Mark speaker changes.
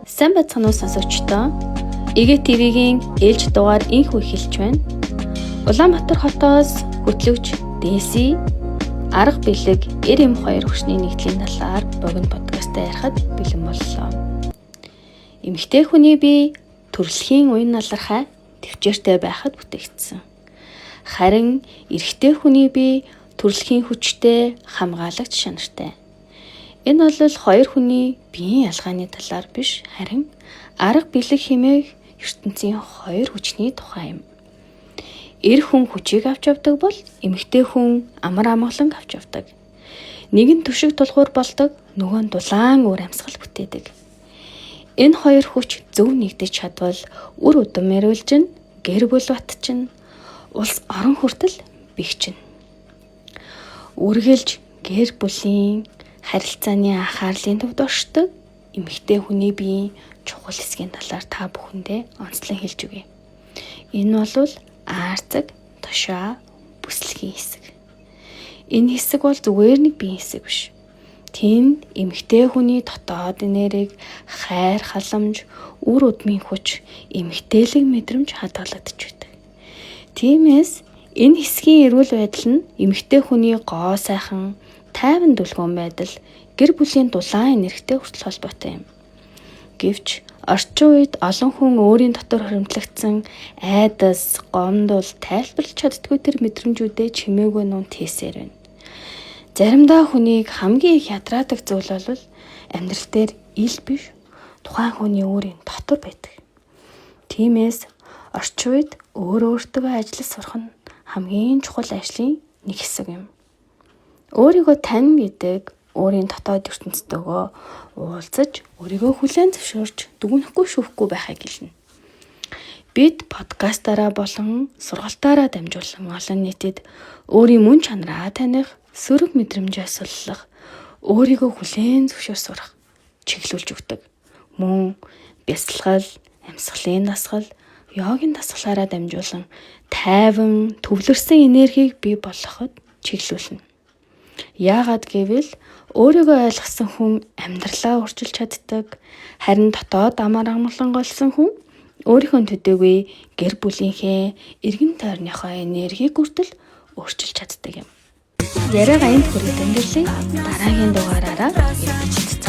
Speaker 1: Сайн байцгаана уу сонсогчдоо. ИГ ТV-гийн ээлж дугаар инх эхэлж байна. Улаанбаатар хотоос хөтлөгч Дэси арга бэлэг 92 хүчний нэгдлийн талаар богино подкастаа ярихад бэлэн боллоо. Эмэгтэй хүний бие төрөлхийн уян налархай төвчээртэй байхад бүтээгдсэн. Харин эрэгтэй хүний бие төрөлхийн хүчтэй, хамгаалагч чанартай. Энэ бол хоёр хүний биеийн ялгааны талаар биш, харин арга бэлэг хэмээх ертөнцийн хоёр хүчний тухай юм. Эр хүн хүчийг авч явдаг бол эмэгтэй хүн амар амгаланг авч явдаг. Нэг нь түшиг тулгуур болдог, нөгөө нь дулаан үр амьсгал бүтээдэг. Энэ хоёр хүч зөв нэгдэж чадвал үр удам эрүүлжин, гэр бүл батчин, улс орон хүртэл бэхжинэ. Үргэлж гэр бүлийн харилцааны анхаарлын төвд оршдог эмэгтэй хүний биеийн чухал хэсгийн талаар та бүхэндээ онцлон хэлж өгье. Энэ бол аарцаг, тушаа, бүслэгийн хэсэг. Энэ хэсэг бол зүгээр нэг биеийн хэсэг биш. Тэнд эмэгтэй хүний дотоод энерги, хайр халамж, үр удмын хүч, эмэгтэйлэг мэдрэмж хадгалагдаж байдаг. Тиймээс энэ хэсгийн эрүүл байдал нь эмэгтэй хүний гоо сайхан, тайван дүлгөөн байдал, гэр бүлийн дулаан энергитэй хүртэл холбоотой юм. Гэвч орчин үед олон хүн өөрийн дотор хуримтлагдсан айдас, гомдол, тайлбарлаж чаддаггүй тэр мэдрэмжүүдээ чимээгүй нуун тээсээр байна. Заримдаа хүнийг хамгийн их ядраадаг зүйл бол амьдрал дээр ил биш, тухайн хүний өөрийн дотор байдаг. Тиймээс орчин үед өөрөө өөртөө ажиллаж сурах нь хамгийн чухал ажлын нэг хэсэг юм. Өөрийгөө тань гэдэг өөрийн дотоод ертөнцтэйгөө уулзаж, өөрийгөө хүлээн зөвшөөрч, дүгнэхгүй шүүхгүй байхыг хэлнэ. Бид подкастаараа болон сургалтаараа дамжуулан олон нийтэд өөрийн мөн чанараа таних, сөрөг мэдрэмжээ суллах, өөрийгөө хүлээн зөвшөөр сурах чиглүүлж өгдөг. Мөн бясалгал, амьсгалын дасгал, йогийн дасгалаараа дамжуулан тайван, төвлөрсөн энергийг бий болгоход чиглүүлнэ. Яагаад гэвэл өөрийгөө ойлгосон хүн амьдралаа өөрчилж чаддаг. Харин дотоод амар амгалан голсон хүн өөрийнхөө төдийгүй гэр бүлийнхээ эргэн тойрныхоо энергийг хүртэл өөрчилж чаддаг юм. Яриагаа энд хүргэж өндөрлөе. Дараагийн дугаараараа иргэн уулзъя.